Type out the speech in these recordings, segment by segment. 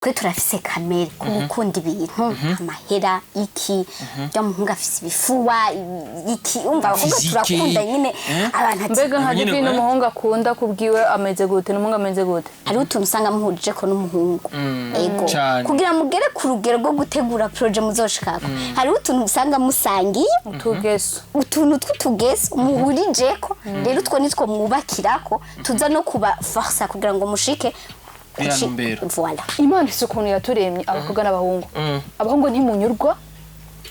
Twe turafise kamere ko gukunda ibintu, amahera, iki rya muhungu afise ibifuwa iki, umva abakobwa Physique. turakunda nyine abantu ati Mbega nka Nyine, Divine, umuhungu akunda kubwiwe ameze gute? N'umuhungu ameze gute? Hariho utuntu usanga muhurije ko n'umuhungu, ego, Cane. kugira mugere ku rugero rwo gutegura projet muzoshikako, hariho utuntu usanga musangiye. Utugeso. Utuntu tw'utugeso muhurijeko, rero utwo nitwo mwubakirako, tuza no kuba forsa kugira ngo mushike Kuriya ntumbero. Voilà. Imana ifise ukuntu yaturemye, abakobwa n'abahungu. Abahungu ntimunyurwa.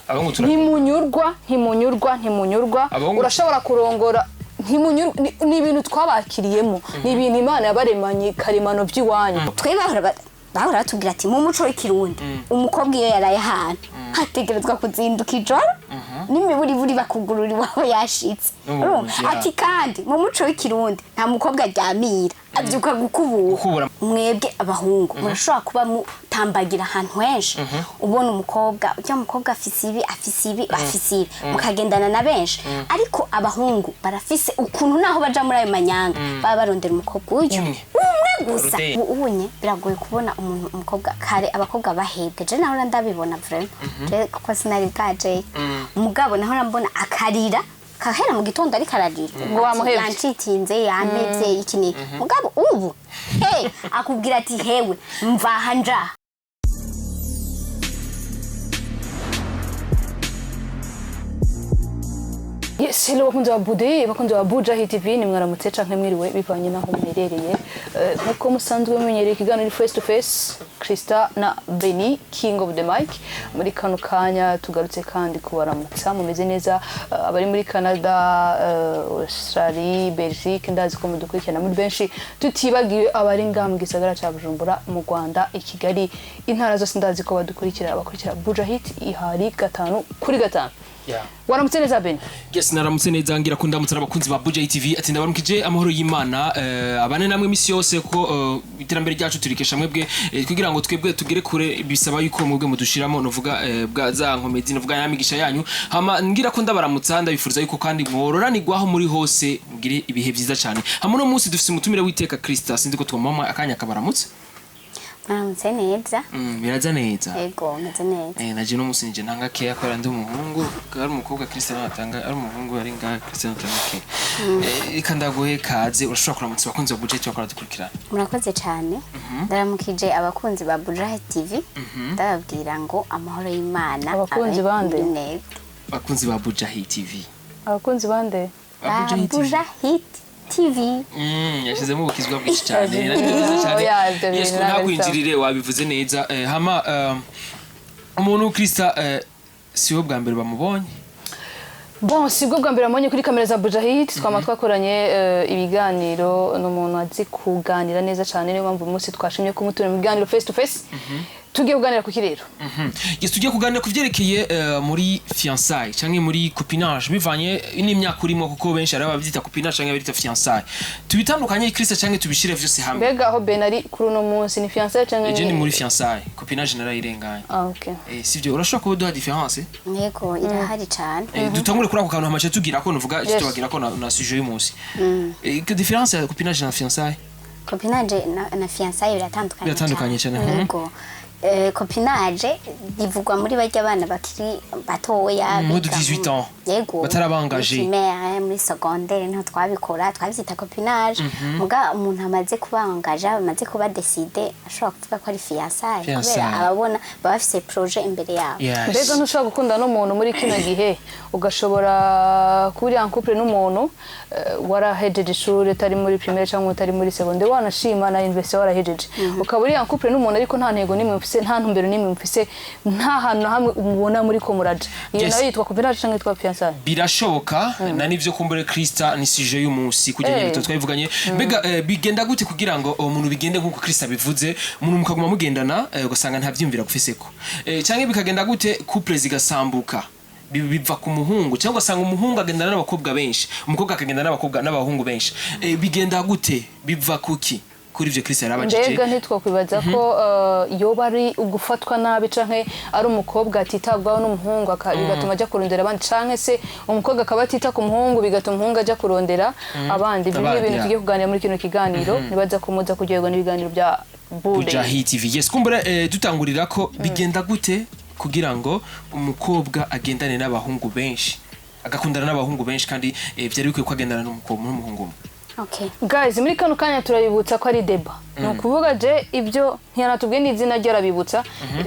Abahungu tura Ntimunyurwa, ntimunyurwa, ntimunyurwa. Urashobora kurongora, ntimunyurwa. Ni ibintu twabakiriyemo, ni ibintu Imana yabaremanye karemano by'iwanyu. Twe bahora batubwira ati mu muco w'Ikirundi umukobwa iyo yaraye ahantu hategerezwa kuzinduka ijoro n'imiburiburi bakugurura iwabo yashitse. N'ubuvuzi, Urumva? ya. Ati kandi mu muco w'Ikirundi nta mukobwa aryamira, abyuka gukubura. Gukubura. Mwebwe abahungu murashobora kuba mutambagira ahantu henshi, ubona umukobwa, ujya mukobwa afise ibi, afise ibi, afise ibi, mukagendana na benshi, ariko abahungu barafise ukuntu naho baja muri ayo manyanga baba barondera umukobwa uyu Umwe. umwe gusa. Rudeli. Ubu unye biragoye kubona umuntu umukobwa. Kare abakobwa bahebwe, je nahora ndabibona vraiment, je kuko sinari bwajeyo, umugabo nahora mbona akarira kahera mu gitondo ariko ararira. Ngo wamuhevye. Yancitinze, yampevye, iki n'iki. Mugabo ubu he akubwira ati hewe mvaha njaha. Yes, hello bakunzi ba Bude, bakunzi ba Buja Hit TV, ni mwaramutse canke mwiriwe bivanye naho muherereye. Nkuko musanzwe mumenyereye ikiganiro ni Face to Face, Krista na Benny, King of the Mic. Muri kano kanya tugarutse kandi kubaramutsa, mumeze neza, abari muri Canada, Australie, Belgique, ndazi ko mudukurikirana muri benshi, tutibagiwe abari ngaha mu gisagara ca Bujumbura, mu Rwanda, i Kigali, intara zose ndazi ko badukurikira, abakurikira Buja Hit ihari 5 kuri 5. Yeah. Waramutse neza, Benny? Yes, naramutse neza, ngira ko ndamutse abakunzi ba Buja TV, ati ndabaramukije, amahoro y'Imana abane namwe imisi yose, kuko iterambere ryacu turikesha mwebwe, kugira ngo twebwe tugere kure bisaba yuko mwebwe mudushiramo, novuga bwa za nkomezi, novuga yamigisha yanyu. Hama ngira ko ndabaramutsa, ndabifuriza yuko kandi mwororanirwaho muri hose, mugire ibihe byiza cyane. Hama uno munsi dufise umutumire w'iteka Krista, sinzi ko twomuha akanya kabaramutse. Mwaramutse neza. Biraza neza. Ego, meze neza. Naje no musi nje ntanga keya kubera ndi umuhungu, ari umukobwa Christian atanga, ari umuhungu ari ngaha Christian atanga keya. Reka ndaguhe kaze, urashobora kuramutsa abakunzi ba Budget bakora dukurikirana. Murakoze cyane. Ndaramukije abakunzi ba Bujahe TV, ndababwira ngo amahoro y'Imana Abakunzi abe bande? muri mwebwe. Abakunzi ba Buja TV. Abakunzi bande? Ba Ba Buja TV. Bujahe TV. Yashizemo ubukizwa bwinshi cyane. Nabyo byiza cyane. Oya, ibyo Yes, bintu ntabwo ari ntakwinjirire, wabivuze neza. Hama umuntu Krista, siwe bwa mbere bamubonye. Bon, sibwo bwa mbere amubonye kuri kamera za Bujahid, twama twakoranye ibiganiro, ni umuntu azi kuganira neza cyane, niyo mpamvu uyu munsi twashimye kumutumira mu biganiro face to face. Tugiye kuganira ku kirero. Yes, tugiye kuganira ku vyerekeye muri fiançailles canke muri copinage, bivanye n'imyaka urimo, kuko benshi hari abavyita copinage canke abavyita fiançailles. Tubitandukanye, Krista, canke tubishire vyose hamwe? Mbega aho Ben ari kuri uno munsi ni fiancé canke? Eje ni muri fiançailles, copinage narayirenganye. Ah, okay. Sivyo, urashobora kuba duha différence? Yego, irahari cyane. Dutangure kuri ako kantu hamace tugira ko nuvuga tubagira ko na sujet y'umunsi. Que différence ya copinage na fiançailles? Copinage na fiançailles biratandukanye. Biratandukanye cyane, mhm. Yego. Copinage bivugwa muri barya bana bakiri batoya, Moins de biga 18 ans. Yego. Batarabangaje. Muri primaire, muri secondaire niho twabikora, twabyita copinage. Muga umuntu amaze kubangaje, amaze kuba décidé, ashobora kuvuga ko ari fiançailles kubera Fiançailles. ababona baba bafise projet imbere yabo. Yes. Mbega ntushobora gukunda n'umuntu muri kino gihe, ugashobora kuba uri en couple n'umuntu, warahejeje ishuri, utari muri primaire cyangwa utari muri secondaire, wanashima na université warahejeje, ukaba uri en couple n'umuntu ariko nta ntego n'imwe mufise, nta ntumbero n'imwe mufise, nta hantu na hamwe umubona muri ko muraja, iyo nayo yitwa copinage cyangwa yitwa fiançailles? Birashoboka na nivyo, kumbure Krista ni sujet y'umunsi kugira ngo twabivuganye. Mbega bigenda gute kugira ngo umuntu bigende nkuko Krista bivuze, umuntu mukaguma mugendana, ugasanga nta vyiyumvira gufiseko, canke bikagenda gute couple zigasambuka? Biva ku muhungu, cyangwa ugasanga umuhungu agendana n'abakobwa benshi, umukobwa akagendana n'abakobwa n'abahungu benshi. Bigenda gute? Biva kuki? Kuri ivyo Krista yarabajije. Mbega ntitwakwibaza ko yoba ari ugufatwa nabi, canke ari umukobwa atitabwaho n'umuhungu, bigatuma ajya kurondera abandi, canke se umukobwa akaba atita ku muhungu, bigatuma umuhungu ajya kurondera abandi? Ibyo ni Abandi, ibintu ya. tugiye kuganira muri kino kiganiro. Nibaza ko muza kuryoherwa n'ibiganiro bya Bude. Buja Hit TV. Yes, kumbura dutangurira ko bigenda gute kugira ngo umukobwa agendane n'abahungu benshi, agakundana n'abahungu benshi, kandi byari bikwiye ko agendana n'umukobwa n'umuhungu umwe? Okay. Guys, muri kano kanya turabibutsa ko ari débat. Ni ukuvuga je ibyo ntiyanatubwiye n'izina rye, arabibutsa.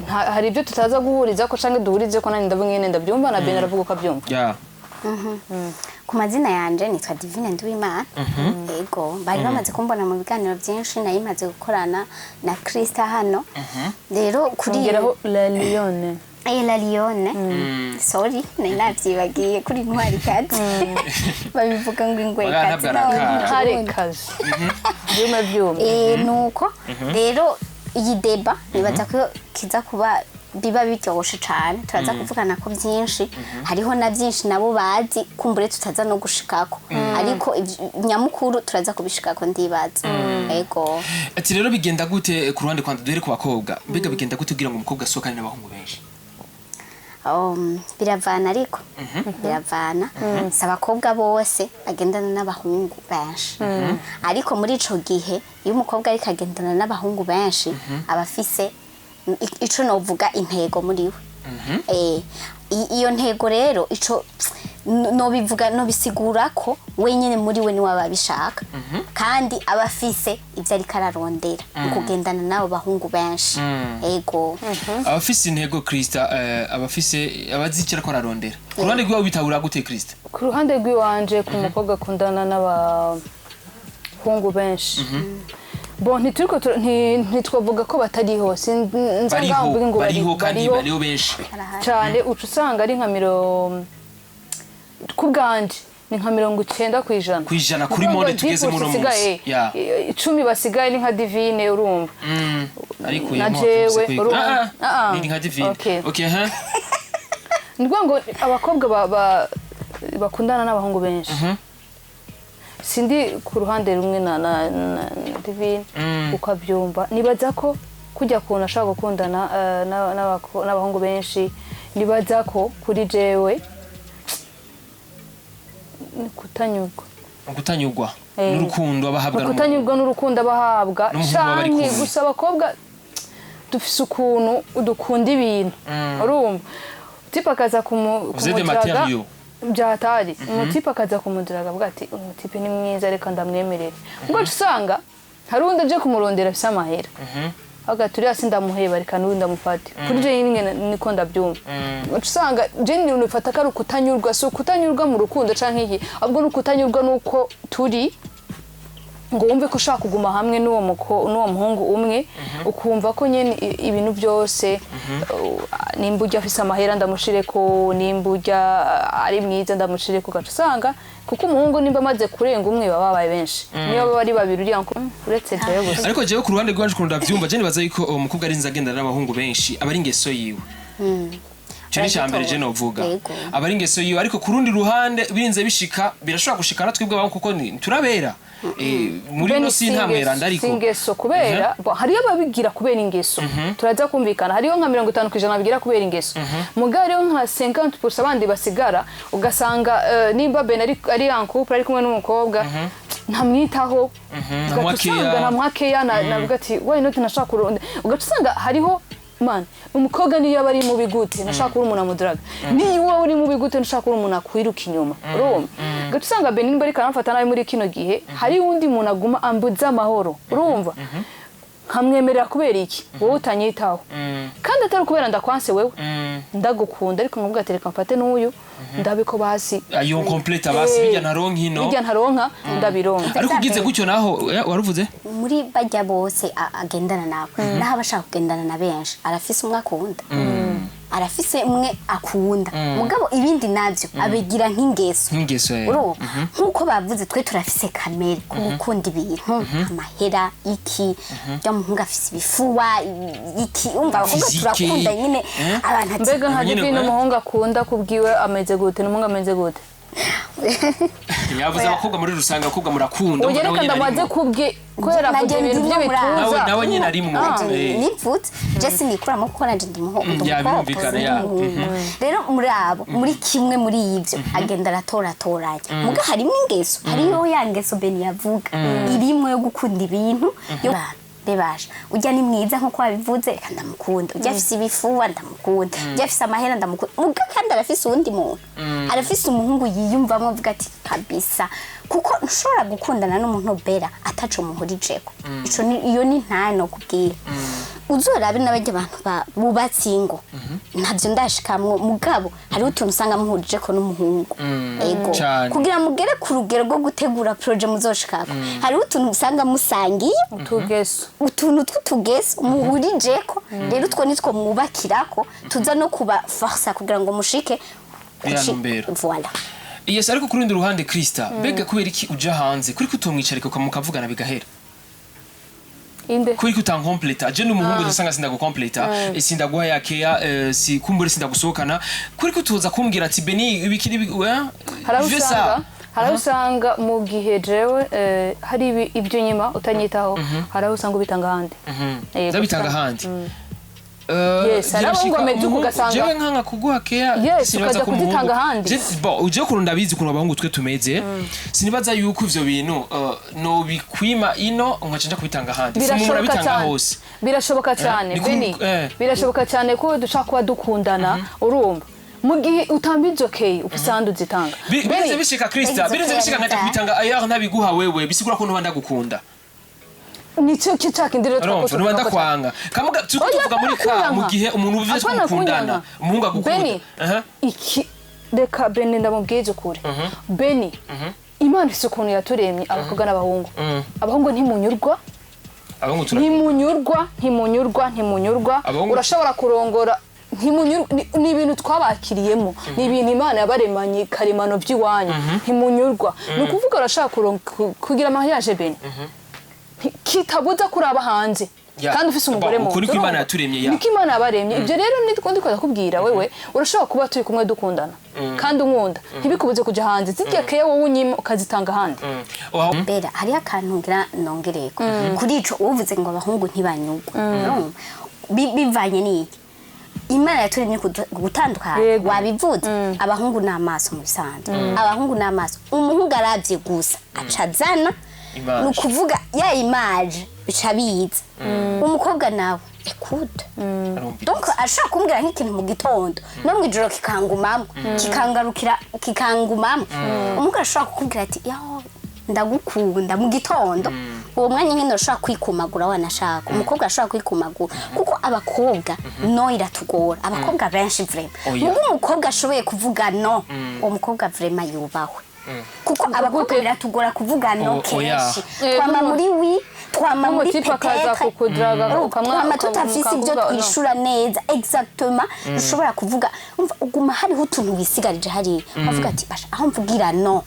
Hari ibyo tutaza guhuriza ko canke duhurize ko. Nanjye ndavuga ingene ndabyumva, na Ben aravuga uko abyumva. Ku mazina yanje nitwa Divine Nduwimana. Yego, bari bamaze kumbona mu biganiro byinshi nari maze gukorana na Krista hano. Rero kuri Ongeraho La Lione. Eh, La Lione. Sorry, nari navyibagiye kuri ntwari kazi. Babivuga ngo ingwe Oya, kazi. ntabwo arakara. Ntare kazi byume byume. Nuko rero iyi débat nibaza ko kiza kuba biba biryoshe cane. Turaza kuvugana ko byinshi, hariho na byinshi nabo bazi kumbure tutaza no gushikako, ariko nyamukuru turaza kubishikako, ndibaza. Ego. Ati rero bigenda gute ku ruhande kwanda, duhere ku bakobwa, mbega bigenda gute kugira ngo umukobwa asohokane n'abahungu benshi? Biravana, ariko biravana. Si abakobwa bose bagendana n'abahungu benshi, ariko muri ico gihe iyo umukobwa ariko agendana n'abahungu benshi, aba afise ico novuga intego muri we. Iyo ntego rero, ico nobivuga, nobisigura ko wenyene muri we niwe aba abishaka, kandi aba afise ivyo ariko ararondera mu kugendana n'abo bahungu benshi. Ego. Abafise intego, Krista, abafise abazikira ko ararondera ku ruhande rwiwe, bitabura gute, Krista? Ku ruhande rw'iwanje, ku mukobwa akundana n'abahungu benshi, bon, ntituriko ntitwavuga ko batariho. Nza ngaho Bariho. mvuge ngo Bariho kandi. Bariho. Bariho benshi. Arahari. Cyane. Uca usanga ari nka ku bwanje ni nka 90%. Kwijana kuri Kuko ngo monde tugeze 10% muri uno isigaye, munsi. Ya. 10 basigaye ni nka Divine, urumva. Ariko Na jewe, urumva. Ah, ah. Ni nka Divine. Okay. Okay, ha. Ni ukuvuga ngo abakobwa bakundana n'abahungu benshi, sindi ku ruhande rumwe na Divine uko abyumva. Nibaza ko kujya kuntu ashaka gukundana n'abahungu benshi, nibaza ko kuri jewe ni kutanyurwa. Kutanyurwa Eh. n'urukundo abahabwa. Ni kutanyurwa n'urukundo abahabwa N'umuhungu baba bari canke kumwe. Gusa abakobwa dufise ukuntu dukunda ibintu, urumva, type akaza Vous êtes des kumudiraga matériaux. Byatari umutipe akaza kumudiraga avuga ati: "Umutipe ni mwiza, reka ndamwemerere." Ubwo uca usanga hari uwundi aje kumurondera afise amahera, avuga ati: "Uriya sindamuheba, reka n'uyu ndamufate." Kuri je nyine niko ndabyumva. Uca usanga je nifata ko ari ukutanyurwa. Si ukutanyurwa mu rukundo canke iki, ahubwo ni ukutanyurwa n'uko turi, ngo wumve ko ushaka kuguma hamwe n'uwo muhungu umwe, ukumva ko nyene ibintu byose, nimba ujya afise amahera ndamushireko, nimba ujya ari mwiza ndamushireko. Ugaca usanga kuko umuhungu nimba amaze kurenga umwe, baba babaye benshi, niyo baba ari babiri, uriya ngo, uretse jewe gusa." Ariko jewe ku ruhande rwaje ukuntu ndavyumva, je nibaza yuko uwo mukobwa arinze agendana n'abahungu benshi aba ari ingeso yiwe. Ico ni icya mbere je novuga. Yego. Aba ari ingeso yiwe, ariko ku rundi ruhande birinze bishika, birashobora gushika na twebwe abantu, kuko turabera. Muri Bene no si nta mweranda, ariko si ingeso kubera bo, hariyo ababigira kubera ingeso, turaza kumvikana. Hariyo nka 50% babigira kubera ingeso, mugabo hariyo nka 50% abandi basigara, ugasanga nimba Ben ari en couple, ari kumwe n'umukobwa, ntamwitaho. Ntamuha Ugaca usanga care. ntamuha care, navuga ati: "Why not?" Nashaka kuronde. Ugaca usanga hariho man, umukobwa niyo aba ari mubi gute, nashaka kuba umuntu amuduraga, niyo wowe uri mubi gute, nashaka kuba umuntu akwiruka inyuma, urumva. Ugaca usanga Ben nimba ariko aramfata nabi muri kino gihe, hari uwundi muntu aguma ambuza amahoro, urumva, nkamwemerera kubera iki wowe utanyitaho, kandi atari ukubera ndakwanse wewe, ndagukunda, ariko nkavuga ati: "Reka mfate n'uyu, ndabe ko basi ayo complete basi bijya ntaronka ino." Bijya ntaronka ndabironka. Ariko ugize gutyo naho, waruvuze. Muri bajya bose agendana nabo, naho aba ashaka kugendana na benshi, arafise umwe akunda, arafise umwe akunda, mugabo ibindi navyo abigira nk'ingeso. Nk'ingeso. Urumva, nk'uko bavuze, twe turafise kamere ko gukunda ibintu, amahera, iki ya muhungu afise ibifuwa iki, umva, abakobwa Physique. turakunda nyine Eh? abantu ati Mbega nka Nyine, Divine, umuhungu akunda kubwiwe ameze gute, n'umuhungu ameze gute? Yavuze abakobwa muri rusange, abakobwa murakunda. Ubu nawe reka nyene ndamaze arimwo. kubwe kubera avuze Nanjye ibintu ndimwo muri abo. by'ibituza. Nawe nyene arimwo. Nivutse je sinikuramo kuko nanje ndi Ya, umukobwa, birumvikana, ndi ya. umuhungu. Rero muri abo, muri kimwe muri ivyo agenda aratoratoranya, muga harimo ingeso, hariyo ya ngeso Beni yavuga irimwo yo gukunda ibintu yo Bebasha, ujya ni mwiza nkuko wabivuze, reka ndamukunda. Ujya afise ibifuba, ndamukunda. Ujya afise amahera, ndamukunda. Muga kandi arafise uwundi muntu, arafise umuhungu yiyumvamo, avuga ati kabisa, kuko ntushobora gukundana n'umuntu bera ataco muhurijeko. Ico ni, iyo ni ntayo nokubwira. Uzorabe n'abarya abantu bubatse ingo, ntabyo ndashikamwo, mugabo hariho utuntu usanga muhurijeko n'umuhungu. Ego. Cane. Kugira mugere ku rugero rwo gutegura projet muzoshikako, hariho utuntu usanga musangiye, utugeso, utuntu tw'utugesi muhurijeko. Rero utwo nitwo mwubakirako, tuza no kuba forsa kugira ngo mushike Ya ntumbero. Voilà. Yes, ariko ku rundi ruhande, Krista, mbega kubera iki uja hanze kuri kutumwicarika mukavugana bigahera? Inde? Kubera ko utankompleta je n'umuhungu, usanga sindagukompleta, sindaguha ya care, si kumbure sindagusohokana, kuri kutuza kumbwira ati Beni ibiki n'ibi Hari aho je ça. usanga, hari aho usanga mu gihe jewe hari ibyo nyuma utanyitaho, hari aho usanga ubitanga ahandi. Ndabitanga ahandi. Yes, hari abahungu Birashika bameze uko ugasanga- jewe nkanka kuguha care, Yes, sinibaza ukajya ko umuhungu- kuzitanga ahandi. Bon, uje ukuntu ndabizi ukuntu abahungu twe tumeze, sinibaza yuko ivyo bintu no bikwima ino nkaca nja kubitanga ahandi. Si umuntu Birashoboka arabitanga cyane. hose. Birashoboka cyane. Beni, birashoboka cyane ko dushobora kuba dukundana, urumva, mu gihe utamba izo care usanga uzitanga. Birinze bishika, Krista, Izo birinze bishika care nkaja kubitanga ailleurs ntabiguha wewe, bisigura ko ntuba ndagukunda. Nicyo cya kindi rero Urumva, twakoze. nuba ndakwanga kamuga tuko Oya, tuvuga muri apana ka mu kunyanka. gihe umuntu uvuze Apana gukundana, kunyanka. umuhungu agukunda. Beni, iki reka Beni ndamubwize ukuri. Beni, Imana ifite ukuntu yaturemye abakobwa n'abahungu. Abahungu ntimunyurwa. Abahungu tura Ntimunyurwa, ntimunyurwa, ntimunyurwa. Urashobora kurongora, ntimunyurwa. Ni ibintu twabakiriyemo, ni ibintu Imana yabaremanye karemano by'iwanyu. Ntimunyurwa, ni ukuvuga urashaka kugira mariage, Beni, kitabuza kuraba hanze kandi ufise umugore Bon, mu uko niko nzu. Imana yaturemye, ya. Niko Imana yabaremye. Ibyo rero niko ndiko ndakubwira. Wewe urashobora kuba turi kumwe dukundana kandi unkunda, ntibikubuze kuja hanze, zirya care wowe unyima ukazitanga ahandi. Bera, hariho akantu ngira nongereko kuri ico uvuze ngo abahungu ntibanyugwa. Urumva? Bivanye n'iki? Imana yaturemye gutandukana. Wabivuze, abahungu ni amaso. Mu bisanzwe abahungu ni amaso. Umuhungu aravye gusa aca azana Image. Ni ukuvuga ya image bica biza. Umukobwa nawe écoute. Arumva. Donc ashobora kumbwira nk'ikintu mu gitondo, no mu ijoro kikangumamo, kikangarukira, kikangumamo. Umugabo ashobora kukubwira ati yaho ndagukunda mu gitondo, uwo mwanya nyine urashobora kwikumagura wanashaka. Umukobwa ashobora kwikumagura, kuko abakobwa no iratugora, abakobwa benshi vraiment. Oya. Mugo umukobwa ashoboye kuvuga no, uwo mukobwa vraiment yubahwe, kuko abakobwa biratugora kuvuga no Oya. kenshi. Eh, Twama muri oui, twama muri nk'umutipe akaza peut-être. kukudraga Twama tutafise ibyo ukavuga no. twishura neza exactement. Ushobora kuvuga, umva, uguma hariho utuntu wisigarije hariya, ukavuga ati basha aho mvugira no,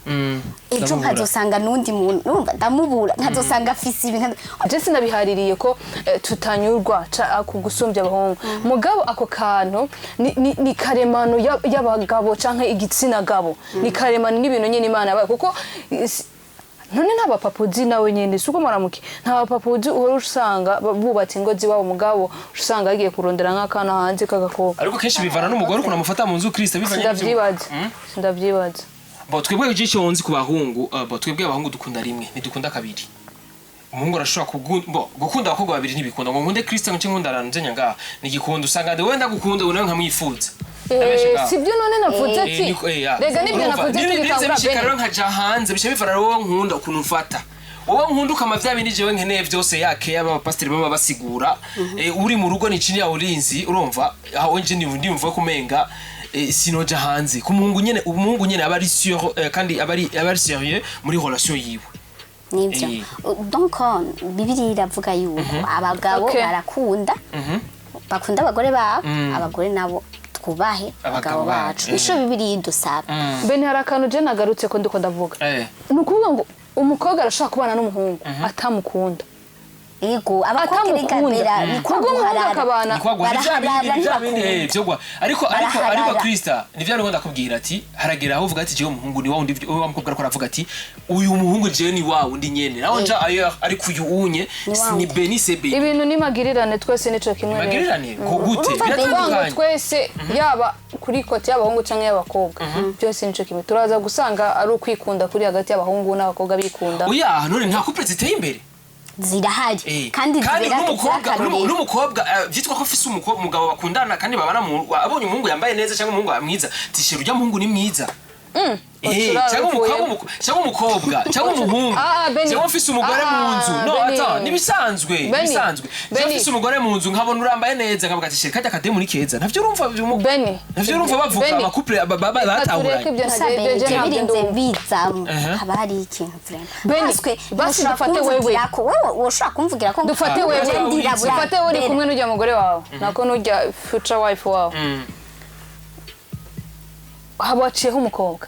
ejo Ndamubura. nkazosanga n'undi muntu, urumva, ndamubura, nkazosanga afise ibi Je sinabihaririye ko tutanyurwa ku gusumbya abahungu, mugabo ako kantu ni karemano y'abagabo canke igitsina gabo, ni karemano, n'ibintu nyene Imana yabaye, kuko none nta bapapa uzi nawe nyene si uko muramuke, nta bapapa uzi uhora usanga bubatse ingo ziwabo, mugabo usanga yagiye kurondera nk'akana hanze k'agakobwa. Ariko kenshi bivana n'umugore ukuntu amufata mu nzu, Krista, bivanye n'ivyo- Sindavyibaza, sindavyibaza. Bo twebwe ijisho nzi ku bahungu, bo twebwe abahungu dukunda rimwe, ntidukunda kabiri. Umuhungu arashobora bo gukunda abakobwa babiri, ntibikunda ngo nkunde Kristo ngo nce nkunda nzenya ngaha nigikunda, usanga ndi wenda gukunda nawe nkamwifuza. Ndabeshe ngaho. Sibyo none navuze ati Ya. rega nibyo Urumva, navuze nibirinze tugitangura, bishika rero Bene. nkaja hanze, bica bivana rero wowe nkunda ukuntu mfata, wowe nkunda ukama vya bindi jewe nkeneye vyose, yake abapasiteri baba basigura. Uri mu rugo ni chini ya ulinzi, urumva, aho nje ndimva kumenga sinoja hanze. Ku muhungu nyene, umuhungu nyene aba ari sûr, kandi aba ari sérieux muri relation yiwe. Nibyo. Donc Bibiliya iravuga yuko abagabo barakunda, bakunda abagore babo, abagore nabo twubahe abagabo abagabo bacu. bacu. Nico Bibiliya idusaba. Bene, hari akantu je nagarutse ko ndiko ndavuga. Ni ukuvuga ngo umukobwa arashobora kubana n'umuhungu atamukunda. Yego, abakobwa Atamukunda. bigabera ni kwa Ubwo umuhungu guharara. akabana Ni kwa guha- ni vya bindi, Baraharara, ni vya bindi, ntibakunda. vyo guha. Ariko Baraharara. Krista, ni vya bindi ndakubwira ati haragera aho uvuga ati jewe umuhungu ni wa wundi, wa mukobwa ariko aravuga ati uyu muhungu jewe ni wa wundi nyene naho nja ailleurs, ariko uyu unye Ni wa ni wundi. Beni c'est Beni. Ibintu ni magirirane, twese nico kimwe rero. Magirirane ko gute? Urumva Beni- Kuvuga ngo Biratandukanye. twese, yaba kuri côté y'abahungu canke y'abakobwa, byose nico kimwe. Turaza gusanga ari ukwikunda kuri hagati y'abahungu n'abakobwa bikunda. Oya, none nta couple ziteye imbere. Zirahari. Kandi Kandi zibera n'umukobwa z'akarorero. N'umukobwa vyitwa ko afise umugabo bakundana kandi babana mu, abonye umuhungu yambaye neza cyangwa umuhungu mwiza, tishira ujya muhungu ni mwiza. Ucurara Cyangwa upfuye. cyangwa umukobwa cyangwa umuhungu Ah, ah, Benny. cyangwa ufise umugore Ah, mu nzu, no, Benny. ata nibisanzwe. Benny. Bisanzwe. Cyangwa Benny. ufise umugore mu nzu, nkabona urambaye neza, nkavuga ati: "Sheri, kajya kademu ni keza." Ntavyo urumva Benny. Ntavyo urumva bavuga Benny. ama couple Reka tureke batahuranye. ibyo. Gusa Ntabyo Benny, ibyo je ntabyo birinze ndumva. bizamo, haba hari ikintu vraiment. Benny, Paswe, basi ntushobora dufate wewe. kumvugira ko wewe woshobora kumvugira ko Dufate ngo wewe. je ndirabura. Dufate uri Bera. kumwe n'ujya mugore wawe, nako n'ujya future wife wawe, haba haciyeho umukobwa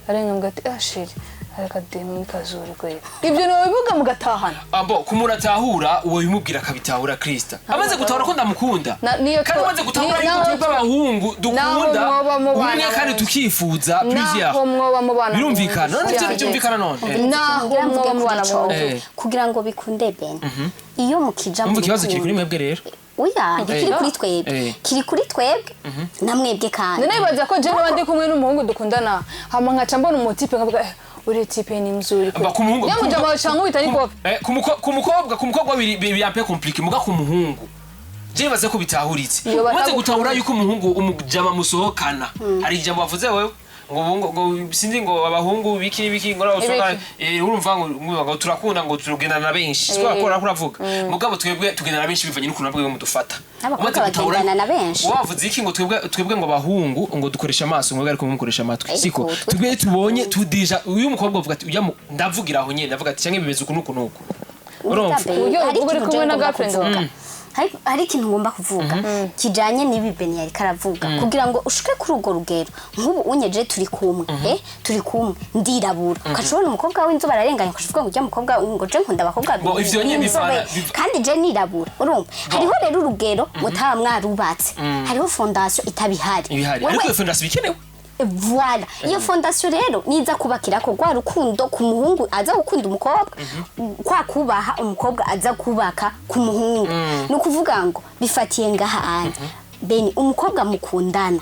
arenga ngo ati: "Ah chéri, arakademu ni kazuri kweli." Ibyo ni bivuga mugatahana. Ambo kumuratahura, uwo bimubwira akabitahura. Krista amaze gutahura ko ndamukunda, niyo kandi amaze gutahura yuko twebwe abahungu dukunda naho mwoba mubana umwe kandi mu nzu. tukifuza plusieurs. Naho mwoba mubana mu Birumvikana nzu. none, ivyo byumvikana none. Naho Kugira mvuge mwoba kuri mubana mu ico, nzu. Kugira ngo bikunde, Ben, iyo mukija mu Umva, ikibazo kiri kuri rukundo- mwebwe rero. Oya, ntikiri kuri twebwe. Kiri kuri twebwe na mwebwe kandi. None ko je niba ndi kumwe n'umuhungu dukundana, hama nkaca mbona umu type nkavuga: "Eh, uriya type ni mzuri Ba, ku muhungu nyamujama cyangwa wita ni kofi." Ku mukobwa biri un peu compliqué, muga ku muhungu je nibaze ko bitahuritse. Iyo Umaze gutahura yuko umuhungu, umujama musohokana, hari ijambo wavuze wewe ngo ngo sinzi ngo abahungu biki biki ngo nabasohokana, urumva ngo turakunda, ngo tugendana na benshi, siko akora kuravuga. Mugabo twebwe tugendana na benshi bivanye n'ukuntu nabwo mudufata. N'abakobwa Umaze gutahura- bagendana na benshi. Wavuze iki ngo twebwe ngo abahungu ngo dukoresha amaso, ngo ariko mukoresha amatwi. Ariko Siko twebwe tubonye tudija uyu mukobwa avuga ati ujya ndavugira aho nyene, ndavuga ati cyangwa bimeze uku n'uku n'uku, urumva? Uburyo Hari uvuga uri ikintu kumwe je na ngomba girlfriend wawe. kuvuga. Hari ikintu ngomba kuvuga kijanye n'ibi Beni yariko aravuga. Kugira ngo ushike kuri urwo rugero, nk'ubu unyeje turi kumwe, turi kumwe, ndirabura, ukaca ubona umukobwa w'inzobe ararenganye, ukaca uvuga ngo ujya mukobwa, ngo je nkunda abakobwa Bo, ivyo nyene b'inzobe, kandi je nirabura. Urumva, hariho rero urugero mutaba mwarubatse, hariho fondation itabihari. Ibihari. Wewe- Ariko iyo fondation ikenewe. Voilà, iyo fondation rero niza kubakira ko rwa rukundo ku muhungu aza gukunda umukobwa, kwa kubaha umukobwa aza kubaka ku muhungu, ni ukuvuga ngo bifatiye ngaha anya Beni, umukobwa mukundana,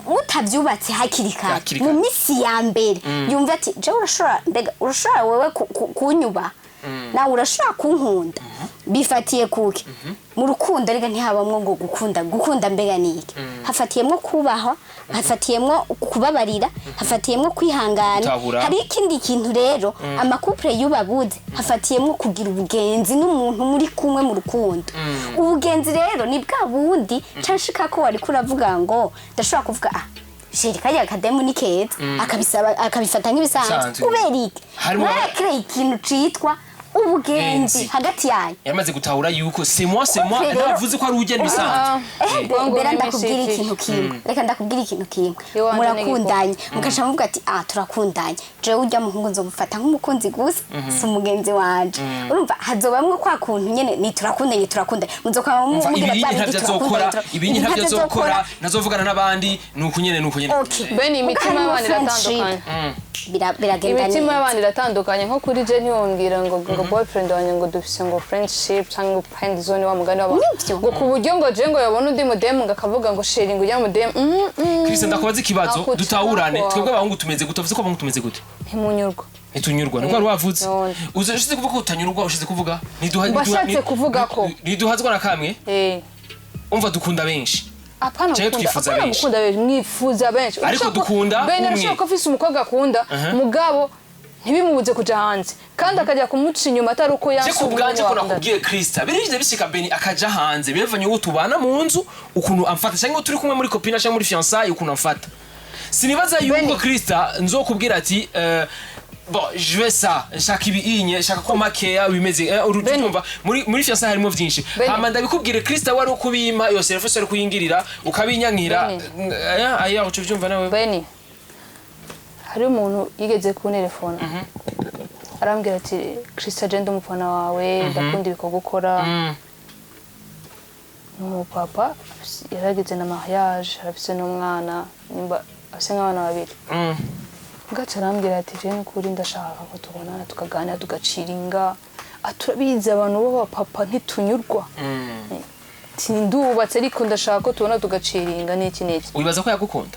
mutavyubatse hakiri kare, Hakiri mu kare. misi ya mbere yumva ati: "Jewe urashobora, mbega urashobora wewe kunyubaha, nawe urashobora kunkunda." Bifatiye kuki? Mu rukundo rega ntihabamwo ngo gukunda gukunda, mbega ni iki? Hafatiyemwo kubahwa, hafatiyemwo kubabarira, hafatiyemwo kwihangana. Gutahura. Hari ikindi kintu rero ama couple yubabuze, hafatiyemwo kugira ubugenzi n'umuntu muri kumwe mu rukundo. Ubugenzi rero ni bwa bundi canshika ko wariko uravuga ngo ndashobora kuvuga: "Ah chéri, kariya kademu ni keza," akabisaba, akabifata nk'ibisanzwe. Bisanzwe. Kubera iki? Harimo Mwarakireye ikintu citwa ubugenzi Genzi. hagati yanyu. Yamaze gutahura yuko c'est moi, c'est moi. Rero- Ntavuze ko ari ujya bisanzwe. Bongo Bera, ni ndakubwira mishiki. ikintu kimwe, reka ndakubwira ikintu kimwe. Iwanje ni Murakundanye, mukaca muvuga ati: "Ah, turakundanye, jewe ujya muhungu nzomufata nk'umukunzi gusa, si umugenzi wanje." Urumva hazobamwo kwa kuntu nyene ni turakundanye, turakundanye, muzokwama Umva, mugira ibinyi bya bindi, ntabyo azokora, turakundanye, ibinyi ntabyo azokora, ntazovugana n'abandi, ni uku nyene, ni uku nyene. Okay. Bene, imitima Muga harimo y'abantu friendship. iratandukanye. Biragenda Imitima neza. y'abantu iratandukanye. Nko kuri je ntiwombwira ngo boyfriend wanjye ngo dufise ngo friendship cyangwa friend zone, wa mugani w'abantu, Nibyo. ngo ku buryo ngo je ngo yabona undi mudemu ngo akavuga ngo chéri, ngo ujya mudemu. Christian, ndakubaza ikibazo. Akuca Dutahurane. ako. Twebwe abahungu tumeze gute? Uvuze ko abahungu tumeze gute? Ntimunyurwa. Ntitunyurwa, niko wari wavuze. None. Uze ushize kuvuga ko utanyurwa, ushize kuvuga ntiduha Washatse kuvuga ko. Ntiduhazwa na kamwe. Umva, dukunda benshi. Apana Canke gukunda, twifuza apana benshi. gukunda benshi, mwifuza benshi. Ariko dukunda Bene, umwe. arashobora ko afise umukobwa akunda, mugabo ntibimubuze kuja hanze kandi akajya kumuca inyuma atari uko Je yanse ku bwanje ko wakundana. nakubwiye Krista, birije bishika Beni akaja hanze bivanye uwo tubana mu nzu ukuntu amfata, cyangwa turi kumwe muri copine cyangwa muri fiançailles ukuntu amfata. Sinibaza yuko Beni. Krista nzokubwira ati bon, je vais ça, nshaka ibi inye, nshaka ko makeya bimeze Beni. urumva muri fiançailles harimo vyinshi. Beni. Hama ndabikubwire Krista, wari ukubimpa iyo service wari kuyingirira ukabinyankira. Beni. Aya uco vyumva nawe. Beni, hari umuntu yigeze kuntelefona arambwira ati: "Krista, je ndi umufana wawe, ndakunda ibikorwa ukora." Ni umupapa, yaragize na mariage, arafise n'umwana, nimba afise nk'abana babiri. Gaca arambwira ati: "Je nukuri ndashaka ko tubonana, tukaganira, tugaciringa." Turabizi abantu b'abapapa ntitunyurwa. Ati: "Ndubatse, ariko ndashaka ko tubona tugaciringa n'iki n'iki." Wibaza ko yagukunda?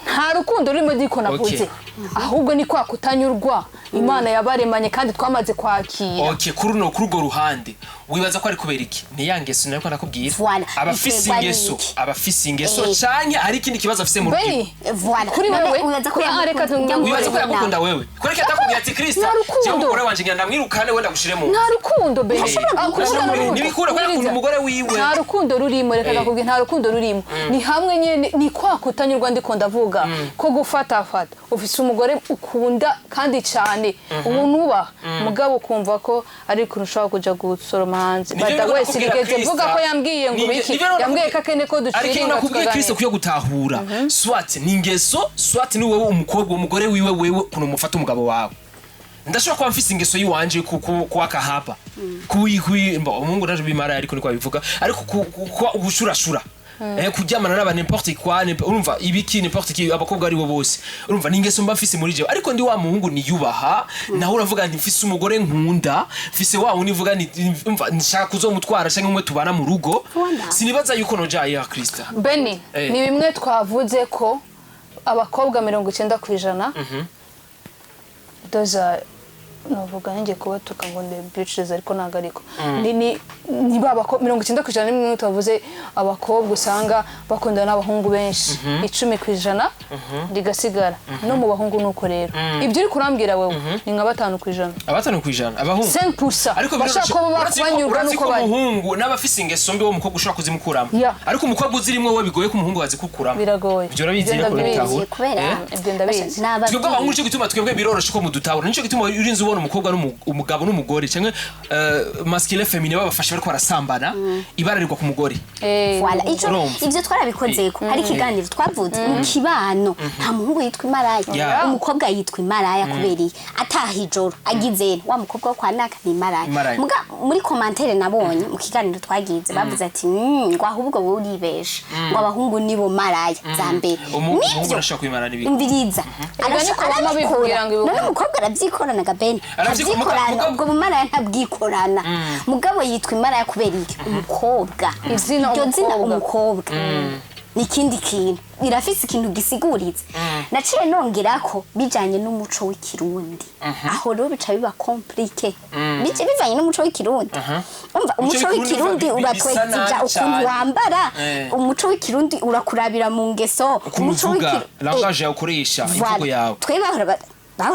Nta rukundo rurimo, ndiko navuze. Okay. Ahubwo ni kwa kutanyurwa Imana yabaremanye kandi twamaze kwakira. Okay, kuri urwo ruhande wibaza ko ari kubera iki? Ni ya ngeso nariko ndakubwira. Voilà. Abafise Biterwa ingeso, n'iki? abafise ingeso canke hari ikindi kibazo afise mu rugo. Beni, Voilà. Kuri None wewe, wibaza ko reka Wibaza ko yagukunda wewe? Kureka atakubwira ati: "Krista, Nta rukundo. jewe umugore wanje ngenda ndamwirukane, wenda gushire mu Nta rukundo, Beni. Ntashobora Ah, gukunda kuvuga umuntu. n'urukundo. Ntibikura kubera akunda umugore wiwe. Nta rukundo rurimo, reka ndakubwira, nta rukundo rurimo. Ni hamwe nyene ni kwa kutanyurwa ndiko ndavuga ko gufatafata. Ufise umugore ukunda kandi cyane, ubu nubaha, mugabo ukumva ko ari ukuntu ushobora kuja gusoroma hanze. Nivyo Bada rero wese nakubwira, nigeze Krista. mvuga ko yambwiye ngo biki, Nivyo rero yambwiye ko akene ko Ariko duciringa nakubwiye, Kristo, tukaganira. kuyo gutahura, soit ni ingeso, soit ni wewe umukobwa, umugore wiwe, wewe ukuntu umufata umugabo wawe. Ndashobora kuba mfise ingeso yiwanje kuwa kahaba, kui mbo umuhungu naje bimara, ariko niko babivuga, ariko gushurashura, kuryamana n'aba n'importe quoi, urumva ibiki, n'importe qui, abakobwa ari bo bose, urumva ni ingeso mba mfise muri jewe. Ariko ndi wa muhungu niyubaha, naho uravuga nti mfise umugore nkunda, mfise wa wundi mvuga nti umva nshaka kuzomutwara canke umwe tubana mu rugo. Voilà. Sinibaza yuko noja ya Krista. Beni, ni bimwe twavuze ko abakobwa 90% doza navuga ninjye kubatuka ngo ni bitches, ariko ntabwo, ariko ni ba 90% ni bimwe twavuze, abakobwa usanga bakundana n'abahungu benshi, 10% rigasigara. No mu bahungu nuko rero, ibyo uri kurambwira wewe ni nka 5%. 5% abahungu. 5% Ariko bashaka ko uretse banyurwa uretse nuko ko bari. Umuhungu n'abafise ingeso mbi, wo mukobwa ushobora kuzimukuramo. Ariko umukobwa uzirimwo we, bigoye ko umuhungu azikukuramo. Biragoye. Ibyo urabizi Ibyo rero, ndabizi. urabitahura. Kubera Ibyo ndabizi. Twebwe abahungu nicyo gituma twebwe biroroshe ko mudutahura. Nicyo gituma urinze ubona umukobwa umugabo n'umugore canke masculin, féminin babafashe bariko barasambana, ibara rigwa ku mugore. Voilà. Ico Urumva. ivyo twarabikozeko. Hari ikiganiro twavuze mu kibano, nta muhungu yitwa imaraya, umukobwa yitwa imaraya kubera iki? Ataha ijoro agize wa mukobwa wo kwa naka ni imaraya. Imaraya. Muga muri commentaire nabonye mu kiganiro twagize bavuze ati ngo ahubwo wowe uribesha, ngo abahungu nibo maraya za mbere." Umuhungu Nivyo. arashobora kwimara n'ibiki. Umviriza. Erega niko bama bivugira ngo None umukobwa arabyikorana ga Ben? Arabyikorana. Ubwo bumaraya ntabwikorana, mugabo yitwa imaraya kubera iki? Umukobwa. Izina. Iryo zina. Umukobwa. Umukobwa ni ikindi kintu, rirafise ikintu gisiguritse. Naciye nongera ko bijanye n'umuco w'ikirundi, aho rero bica biba compliqué. Bice bivanye n'umuco w'ikirundi. Umva, umuco w'ikirundi w'ikirundi bisa nabi uratwegija ukuntu cane. wambara. Umuco w'ikirundi urakurabira mu ngeso. Ukuntu Umuco uvuga, langage yawe ukoresha, imvugo Voilà. yawe. Twe bahora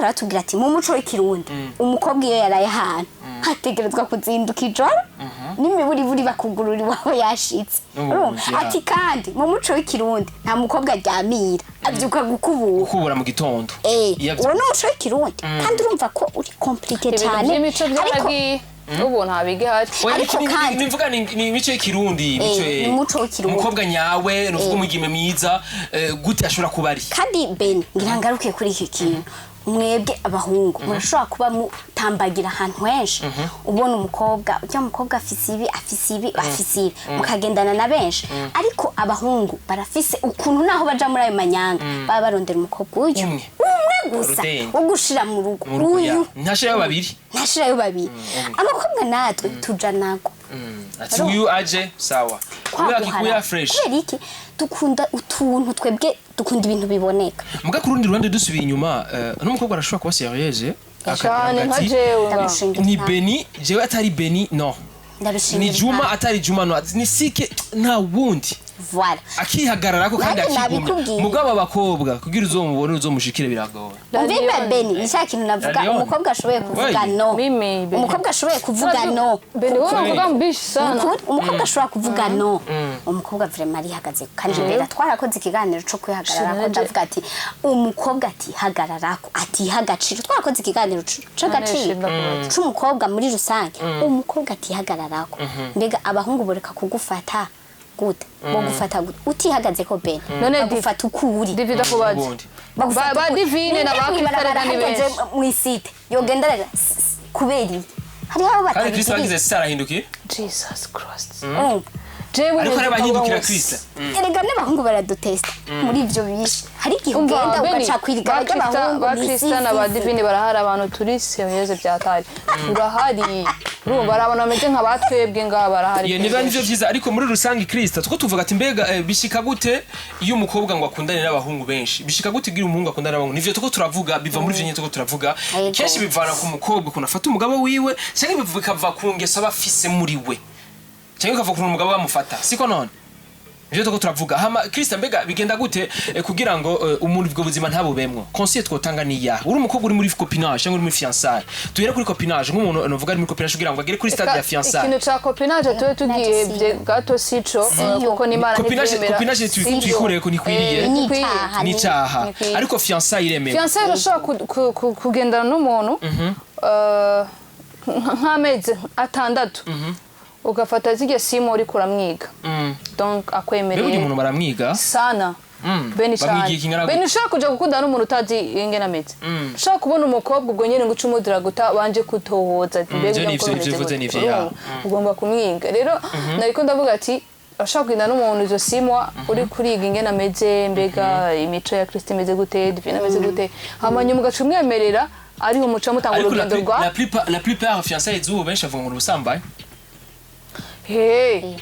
batubwira ati mu muco w'ikirundi umukobwa iyo yaraye ahantu hategerezwa kuzinduka ijoro n'imiburiburi bakugurura iwabo yashitse. N'ubuvuzi, Urumva? ya. Ati kandi mu muco w'ikirundi nta mukobwa aryamira, abyuka gukubura. Gukubura mu gitondo. Iyo Uwo ni umuco w'ikirundi, kandi urumva ko uri compliqué Ibintu cyane. by'imico Ariko byaragiye, ubu nta bigihari. Oya, Ariko kandi- nimvuga ni imico y'ikirundi, imico, Ni umuco w'ikirundi. Umukobwa nyawe nuvuga umwigeme mwiza, gute ashobora kuba ari? Kandi Ben, ngira ngaruke kuri iki kintu. Mwebwe abahungu murashobora kuba mutambagira ahantu henshi, ubona umukobwa, ujya mukobwa afise ibi, afise ibi, afise ibi, mukagendana na benshi. Ariko abahungu barafise ukuntu naho baja muri ayo manyanga baba barondera umukobwa uyu Umwe. umwe gusa Rudende. wo gushira mu rugo. Mu rugo, ya. Uyu Ntashirayo babiri. Ntashirayo babiri. Abakobwa natwe tuja nago. Ati uyu aje sawa, uyu akikuya fresh. Kubera iki? Dukunda utuntu, twebwe dukunda ibintu biboneka. Muga ku rundi ruhande, dusubiye inyuma, n'umukobwa arashobora kuba sérieuse Cyane, nka jewe nga. Ndabishingira Ni intahe. Beni, jewe atari Beni no Ndabishingira ni Juma, intahe. atari Juma no, ni Sike, nta wundi. Voilà. Akihagararako kandi Nanjye akigumya. nabikubwiye. Mugabo abakobwa kugira uzomubone uzomushikire biragoye. Umva Beni, ni cya kintu navuga. Radion. Umukobwa ashoboye kuvuga Wewe. no. Mimi, Beni. Umukobwa ashoboye kuvuga no. Beni, wowe uvuga mbishi sana. Ukuri, umukobwa ashobora kuvuga no. Umukobwa vraiment arihagaze. Kandi mbere twarakoze ikiganiro cyo kwihagarara ko, Shimwe. ndavuga ati umukobwa atihagararako, atiha agaciro. Twarakoze ikiganiro c'agaciro None c'umukobwa muri rusange. Umukobwa atihagararako, mbega abahungu boreka kugufata gute? Bogufata gute utihagaze ko, Ben? None Bagufata uko uri. Divida kubaza. Ubundi. Bagufata Ba uko uri. Divine na ba Ninde mw'ibarabara Christelle ni ahagaze benshi. mw'isite yogenda kubera iki? Hariho abo Kandi Kristo batabigiriye. agize sisi arahindukiye. Jesus Christ. Urumva? Jewe Ariko hari nkavuga abahindukira ngo Krista. Erega n'abahungu baradutesta muri ivyo bishe. Hari igihe Umva, ugenda Beni, ugaca kwirigara ba Krista- ry'abahungu. ba Krista na ba Divine barahari, abantu turi sérieux byatari turahari. Urumva hari abantu bameze nka batwebwe ngaha barahari. Iyo niba nivyo vyiza, ariko muri rusange Krista tuko tuvuga ati mbega bishika gute iyo umukobwa ngo akundane n'abahungu benshi? Bishika gute igira umuhungu akundana n'abahungu? Nivyo tuko turavuga, biva muri ivyo nyene tuko turavuga. Yego. Kenshi bivana ku mukobwa ukuntu afata umugabo wiwe, canke bikava ku ngeso aba afise muri we, canke bikava ku umugabo bamufata, siko? None nivyo tuko turavuga. Hama Krista, mbega bigenda gute kugira ngo umuntu ubwo buzima ntabubemwo? Conseil twotanga ni iyahe? Uri umukobwa uri muri copinage cyangwa uri muri fiançailles, duhere kuri copinage, nk'umuntu novuga ari muri copinage kugira ngo agere kuri stade ya fiançailles. Ikintu ca copinage tube tugihevye gato, sico, kuko n'Imana Copinage ntivyemera. Copinage Sico. tuyikureko, ntikwiriye. Ntikwiye. N'icaha. N'icaha. Ntikwiye. Ariko fiançailles iremewe. Fiancé urashobora kugendana n'umuntu nk'amezi 6, ugafata zirya simu uriko uramwiga. Donc Mbega akwemereye uyu muntu baramwiga? Sana. Beni Bamwigiye cyane. ikingana Beni, gute? ushobora kuja gukundana n'umuntu utazi ingene ameze. Ushobora kubona umukobwa ubwo nyene ngo uce umudira guta banje kutohoza ati mbega Ivyo uriya nivyo, mukobwa ivyo ameze uvuze gute? nivyo, ya. Urumva? Ugomba kumwiga. Rero nariko ndavuga ati urashobora kugenda n'umuntu izo simwa uri kuriga ingene ameze, mbega imico ya Kristo imeze gute, Divine ameze gute, hama nyuma ugaca umwemerera, ariho umuco mutanga Ariko la urugendo rwa la plupart fiançailles z'ubu benshi bavuga ngo ni ubusambanyi. Hey,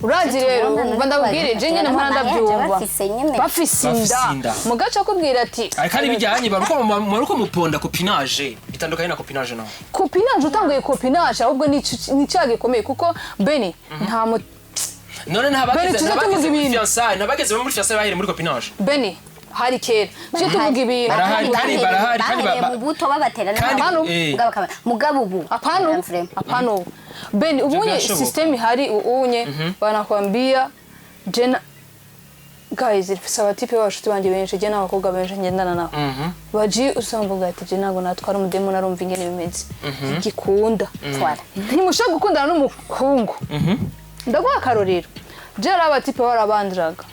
urazi rero, Tubona umva ndabwire, je nyene mpora ndabyumva bafise nyene. bafise Bafise inda, inda. mugaca akubwira ati Ariko kandi bijyanye baruko muponda copinage bitandukanye na copinage no Copinage, utanguye copinage ahubwo ni icyaha gikomeye, kuko Beni nta mu None Beni, ntabageze tuze ntabageze tuvuga muri ibintu. fiançailles, ntabageze muri fiançailles bahereye muri copinage. Beni, hari kera, tujye tuvuga ibintu. Barahari, kandi barahari, kandi bahereye mu buto babatera Kandi- n'amaboko. Mugabo ubu Hapana ubu, Vraiment. hapana ubu, Beni, ubunye Birashoboka. system ihari ubunye banakwambia jena guys ifise abatipe b'abashuti banje benshi, je n'abakobwa benshi ngendana nabo baji usanga uvuga ati je ntabwo natwara umudemu, narumva ingene bimeze gikunda. Twara. Ntimushobora gukundana n'umuhungu. Ndaguha akarorero, je hari abatipe barabandiraga,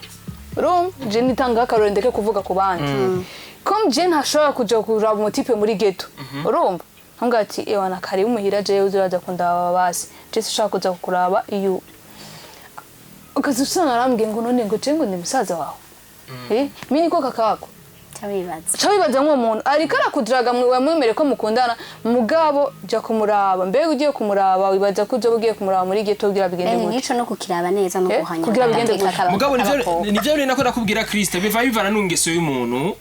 urumva je nitanga akarorero ndeke kuvuga ku bandi, comme je ntashobora kuja kuraba umutipe muri ghetto, urumva ntumbwira ati ewana karibu muhira, jewe uzaza kundaba basi, je sinshaka kuza kukuraba. Iyo ukaza usanga arambwiye ngo none ngo je ngo ni musaza wawe, mi niko kakako. Cabibaza. Ca wibaza nk'uwo muntu ariko arakudiraga, wamwemere ko mukundana, mugabo jya kumuraba. Mbega ugiye kumuraba, wibaza ko uzoba ugiye kumuraba muri ghetto kugira bigende Bene gute? nico no kukiraba neza no guhanya Kugira bigende agateka gute? Mugabo nivyo k'abakobwa. nivyo rero nako nakubwira Krista, biva bivana n'ingeso y'umuntu,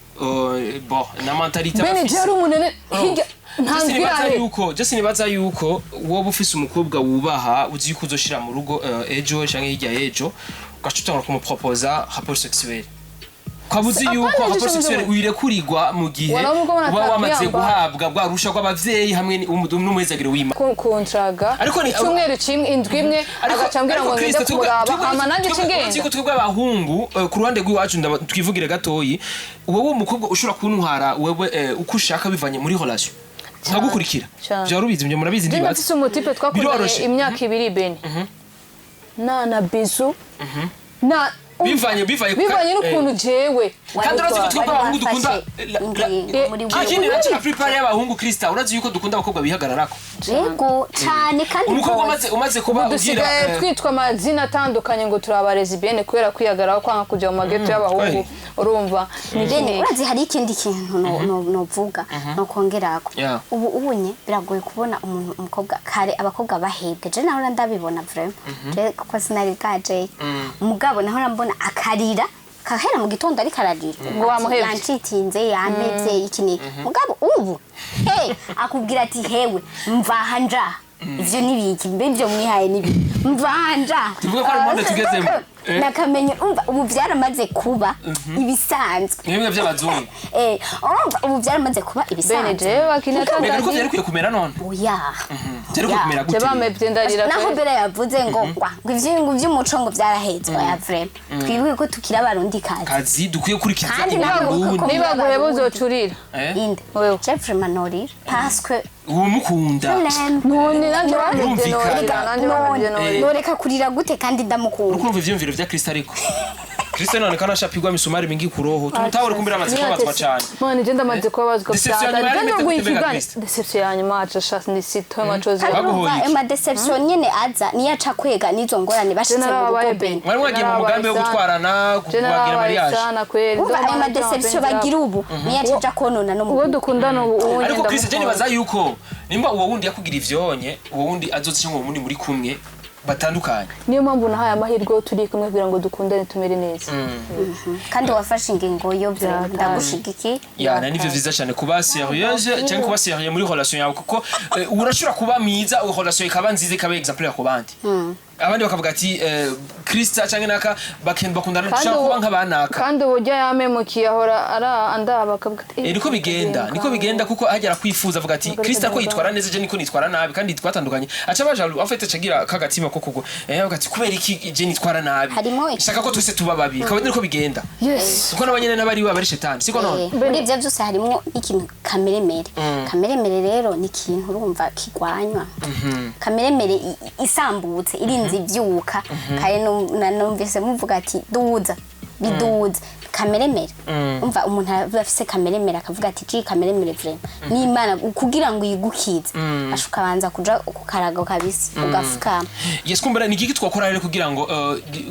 bon, na mentalité Bene aba afise. je ari umunene hirya Just nibaza ntabwira yuko just nibaza yuko wowe ufise umukobwa wubaha, uzi yuko uzoshira mu rugo ejo canke hirya y'ejo, ugaca utangura kumuproposa rapport sexuel, ukaba uzi yuko Apana, rapport ijisho sexuel ry'umuntu. uyirekurirwa mu gihe Waravuga ko uba wamaze banatabwiyamba. guhabwa bwa rusha rw'abavyeyi hamwe n'umuhezagiro w'Imana. Kuntraga Ariko icyumweru kimwe, indwi imwe, agaca ambwira ngo ngende Kristo, kumuraba, hama nanjye twebwe- nce uretse ko ngenda. twebwe abahungu ku ruhande rw'iwacu twivugire gatoyi, wowe umukobwa ushobora kuntwara wewe uko ushaka bivanye muri relation nkagukurikira. Cane. Vyari ubizi ibyo, murabizi Je ndibaza. ndafise umutipe twakundanye Biroroshe. imyaka 2, Beni, na bizu na Bivanye bivanye n'ukuntu jewe Kandi urazi ko twebwe abahungu dukunda Wari wafashe ingingo muri wewe. Ikindi nacyo, la plupart y'abahungu, Krista, urazi yuko dukunda abakobwa bihagararako. Yego cane kandi Umukobwa rwose. umaze kuba ugira Dusigaye twitwa amazina atandukanye ngo turi abalesbiennes kubera kwihagararaho, kwanga kuja mu mageto y'abahungu, urumva ni Bene, iki? urazi hari ikindi kintu novuga nokongerako. Yeah. Ubu ubunye biragoye kubona umuntu umukobwa, kare abakobwa bahebwe, je nahora ndabibona vraiment, je kuko sinari bwajeyo, mugabo nahora mbona akarira kahera mu gitondo ariko ararira. Ngo wamuhevye. Yancitinze, yampevye, iki n'iki. Mugabo ubu he akubwira ati hewe mvaha njaha, ivyo nibiki mbe ivyo mwihaye nibiki, mvaha njaha. Tuvuge ko ari monde tugezemo. Nakamenye, umva, ubu byaramaze kuba ibisanzwe. Ni bimwe by'abazungu. Urumva ubu byaramaze kuba Bene ibisanzwe. jewe bakina Mbega ariko Tanzania vyari bikwiye kumera none? Oya. Vyari bikwiye kumera je gute? bamevye ndarira. Naho Kweli. mbere yavuze ngo ngwa ngo ivyungu vy'umuco ngo vyaraheze, oya vraiment, twibuke ko tukiri Abarundi kazi. Kazi dukwiye kurikiza Kandi ntabwo Uburundi. kuko- Niba guheba uzocurira. Inde? Wewe. Je vraiment norira parce que Uwo mukunda. l'aime. None nanjye bamevye Birumvikana. norira, nanjye bamevye norira. Noreka kurira gute kandi ndamukunda? Urukumva ivyiyumviro vya Kristo ariko. Kristo none kana ashapigwa misumari mingi kuroho tumutahure kumbira amaze kubabazwa cyane. Mwana je ndamaze kubabazwa. Déception ya nyuma yari imeze gute mbega, Kristo? Déception ya nyuma aca shasi ni sito machozi. Kandi Baguhoye urumva iki? ayo madéception nyene aza niyo aca kwega n'izo ngorane bashitse mu rugo narababaye bene. Mwari mwagiye mu mugambi wo gutwarana Je kubagira narababaye mariage. sana kweli. Urumva ayo Ndumva madéception bagira ubu niyo aca aja konona no mu uwo rugo. dukundana ubu uwo Ariko ngenda Kristo, je mukunda. nibaza yuko nimba uwo wundi yakugira ivyonye, uwo wundi azoza cyangwa uwo wundi muri kumwe batandukanye. Niyo mpamvu nahaye amahirwe yo turi kumwe kugira ngo dukundane tumere neza. Kandi wafashe ingingo yo Byatanye. ndagushigikiye. Ya, na nivyo vyiza cyane kuba sérieuse cyangwa kuba sérieux muri relation yawe, kuko urashobora kuba mwiza, relation ikaba nziza, ikaba exemple ku bandi, abandi bakavuga ati Krista cyangwa naka bakundana, Kandi dushaka kuba nk'abanaka. Kandi uburyo yamemukiye ahora ara andaba akavuga ati Niko bigenda, niko bigenda, kuko hagera kwifuza avuga ati Ntabwo Krista ko ariko yitwara neza, je niko nitwara nabi kandi twatandukanye, aca baja en fait acagira kagatima ko kugwa, avuga ati kubera iki je nitwara nabi? Harimo iki- Shaka ko twese tuba babi, kaba niko bigenda, Yes. kuko n'abanyene n'abari baba ari shetani, siko none? Muri ibyo byose harimo ikintu kameremere. Kameremere rero ni ikintu urumva kigwanywa. Kameremere isambutse irinze ibyuka kare, numvise muvuga ati duza biduza kameremere. Umva, umuntu aba afise kameremere akavuga ati ji kameremere vraiment n'Imana kugira ngo yigukize ashuka abanza kuja ku karago kabisa ugafukama. Yes, kumbura ni igiki twakora rero kugira ngo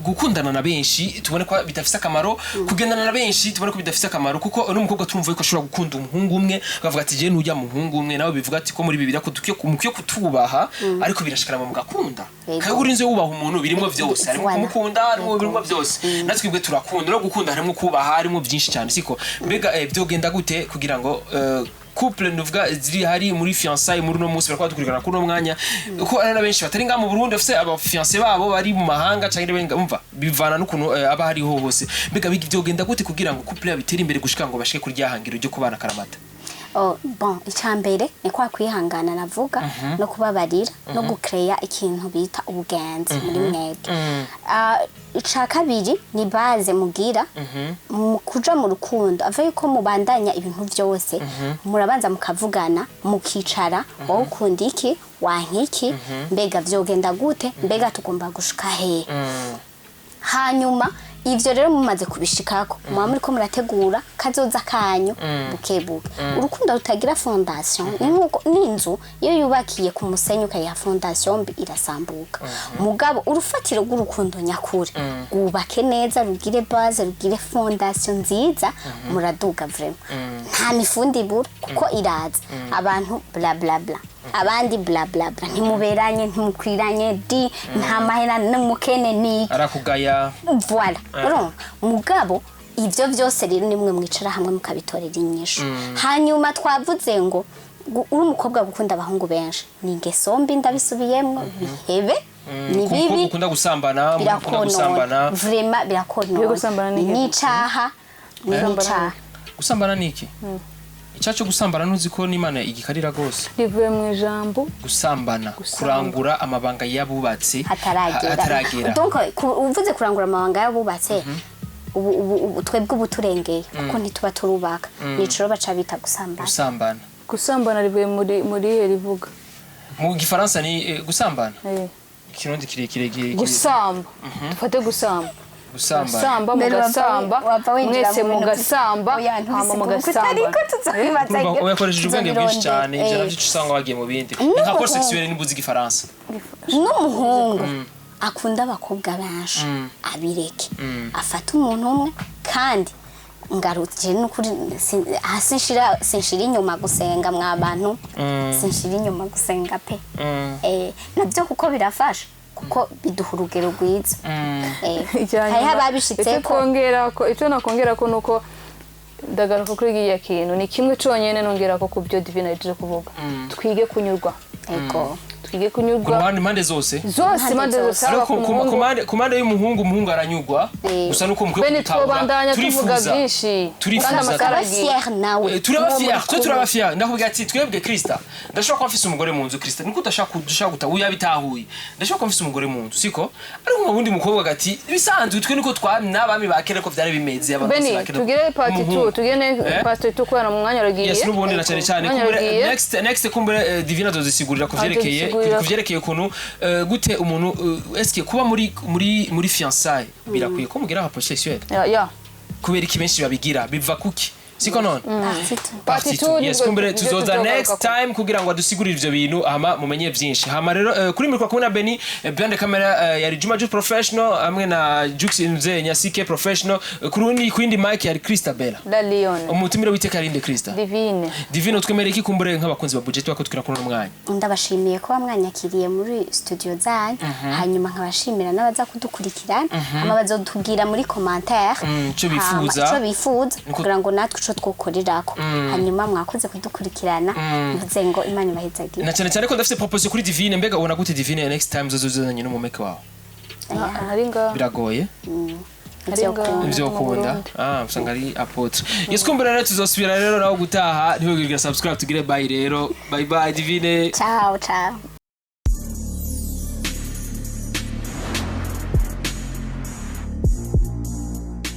gukundana na benshi tubone ko bidafise akamaro, kugendana na benshi tubone ko bidafise akamaro, kuko n'umukobwa tumva yuko ashobora gukunda umuhungu umwe akavuga ati je nujya muhungu umwe, nawe bivuga ati ko muri Bibiliya ko dukwiye mukwiye kutubaha, ariko birashikana mu mugakunda. Yego. Kandi uri inzu wubaha umuntu birimo byose, harimo Voilà. kumukunda, harimo birimo byose. Natwe twebwe turakunda no gukunda, harimo kubaha, harimo byinshi cyane, siko? Mbega byogenda gute kugira ngo couple nuvuga ziri hari muri fiançailles muri uno munsi bariko dukurikirana kuri uno mwanya, ko ari na benshi batari ngaha mu Burundi bafise aba fiancé babo bari mu mahanga canke benga, umva bivana n'ukuntu aba hariho hose, mbega byogenda gute kugira ngo couple yabo itere imbere gushika ngo bashike kuri ryahangiro ryo kubana karamata? Oh, bon, icambere ni kwa kwihangana navuga, no kubabarira, no gucreya ikintu bita ubugenzi muri mwebwe. Ica kabiri ni base mugira mu kuja mu rukundo, ava yuko mubandanya ibintu byose murabanza mukavugana, mukicara: wowe ukunda iki, wanka iki, mbega vyogenda gute, mbega tugomba gushika hehe? Hanyuma ivyo rero mumaze kubishikako, muba muriko murategura kazoza kanyu buke buke. Urukundo rutagira fondation ni nkuko n'inzu iyo yubakiye ku musenyi ukayiha fondation mbi irasambuka. Mugabo urufatiro rw'urukundo nyakuri rwubake neza, rugire base, rugire fondation nziza, muraduga vraiment, nta mifundi ibura kuko iraza abantu bla bla bla, abandi bla bla bla, ntimuberanye, ntimukwiranye, di nta mahera, n'umukene niki. Arakugaya. Voilà, urumva. Mugabo ivyo byose rero nimwe mwicara hamwe mukabitorera inyishu. Hanyuma twavuze ngo uri umukobwa gukunda abahungu benshi ni ingeso mbi, ndabisubiyemwo, bihebe, ni Kuko bibi. ukunda gusambana, mukunda Birakonona. gusambana. Vraiment Yo birakonona. gusambana ni Ni n'icaha, ni Gusambana n'icaha. Gusambana ni iki? Icyaha cyo gusambana ntuzi ko n'Imana igikarira rwose? Rivuye mu ijambo Gusambana, kurangura amabanga y'abubatsi hataragera. Hataragera. Donc uvuze kurangura amabanga y'abubatse, ubu twebwe ubu turengeye kuko ntituba turubaka, nico baca bita gusambana. Gusambana. Gusambana rivuye muri he rivuga? Mu gifaransa ni gusambana. Ikirundi kirekire Gusamba, dufate gusamba. Gusambana. Gusamba, Mbere mugasamba wapfa winjira mwese mu bintu mugasamba Oya, hama ntubisiga mugasamba. ariko tuzobibaza. Urumva uyakoresheje ubwenge bwinshi cyane, ivyo Eh. navyo uca usanga wagiye mu bindi, ni nka rapport sexuel nimbuzi igifaransa. N'umuhungu akunda abakobwa benshi abireke, afate umuntu umwe. Kandi ngarutse n'ukuri hasi sinshira inyuma gusenga, mwa bantu, sinshira inyuma gusenga pe. Nabyo kuko birafasha, kuko biduha urugero rwiza. Icya Hariho nyuma, ababishitse icyo ko twongera ko, icyo nakongera ko nuko ndagaruka kuri kiriya kintu, ni kimwe cyonyine nongera ko ku byo Divine yaje kuvuga: twige kunyurwa. Ego. Twige Ku kunyurwa. ruhande, impande zose. Zose, impande zose, haba Ariko ku muhungu. ku mpande y'umuhungu, umuhungu aranyurwa gusa nuko mukwiye Bene kubitahura. twobandanya tuvuga Turifuza. byinshi Turifuza. kandi amasaha Turaba aragiye. fier nawe. Turaba Muba fier, muri twe kumwe. turaba fier. Ndakubwira ati twebwe Krista, ndashobora kuba mfise umugore mu nzu. Krista, niko udashaka dushaka guta uyabitahuye, ndashobora kuba mfise umugore mu nzu, siko? Ariko nka wundi mukobwa gati bisanzwe, twe niko twa n'abami ba kera ko vyari bimeze, abantu Beni, bose ba kera. tugire part 2. Umuhungu. Tugire part 2 kubera mu mwanya uragiye. Yes, n'ubundi na cyane cyane Umwanya kumbure uragiye. next kumbure Divina azozisigurira ku vyerekeye. Azozisigurira. Dusigurira. Ku vyerekeye ukuntu gute umuntu eske kuba muri fiançailles birakwiye ko mugira rapproche sexuelle? Ya. Kubera iki benshi babigira? Biva kuki? Siko none? Part two. Part Part two. two. Yes, nibwo kumbere nibyo tuzoza tuzogaruka next ko. time kugira ngo adusigurire ivyo bintu, hama mumenye vyinshi. Hama rero kuri micro kumwe na Benny, behind the camera yari Juma Ju Professional hamwe na Jux Mzee Nyasike Professional. Kuri undi kwindi mic yari Christabella. La Lion. Umutumire witeka arinde Krista. Divine. Divine, utwemereye iki kumbure nk'abakunzi ba budget bako twira kuri uno mwanya? Ndabashimiye kuba mwanyakiriye muri studio zanyu, hanyuma nkabashimira n'abaza kudukurikirana, hama bazotubwira muri commentaire Ico hama bifuza. ico bifuza kugira ngo natwe ico twokorerako. Hanyuma mwakoze kudukurikirana, mvuze ngo Imana ibahezagire. Na cyane cyane ko ndafite proposition kuri Divine. Mbega ubona gute, Divine, next time zozozanye n'umumeke wawe? Ari ngaha. Biragoye. Ivyo Ari ngaha. kunda. Ivyo Mu ukunda. Burundi. Ah, usanga ari apôtre. Yes, kumbura rero tuzosubira rero naho gutaha. Ntiwibagirwe subscribe, tugire bye rero. Bye bye, Divine. Ciao ciao.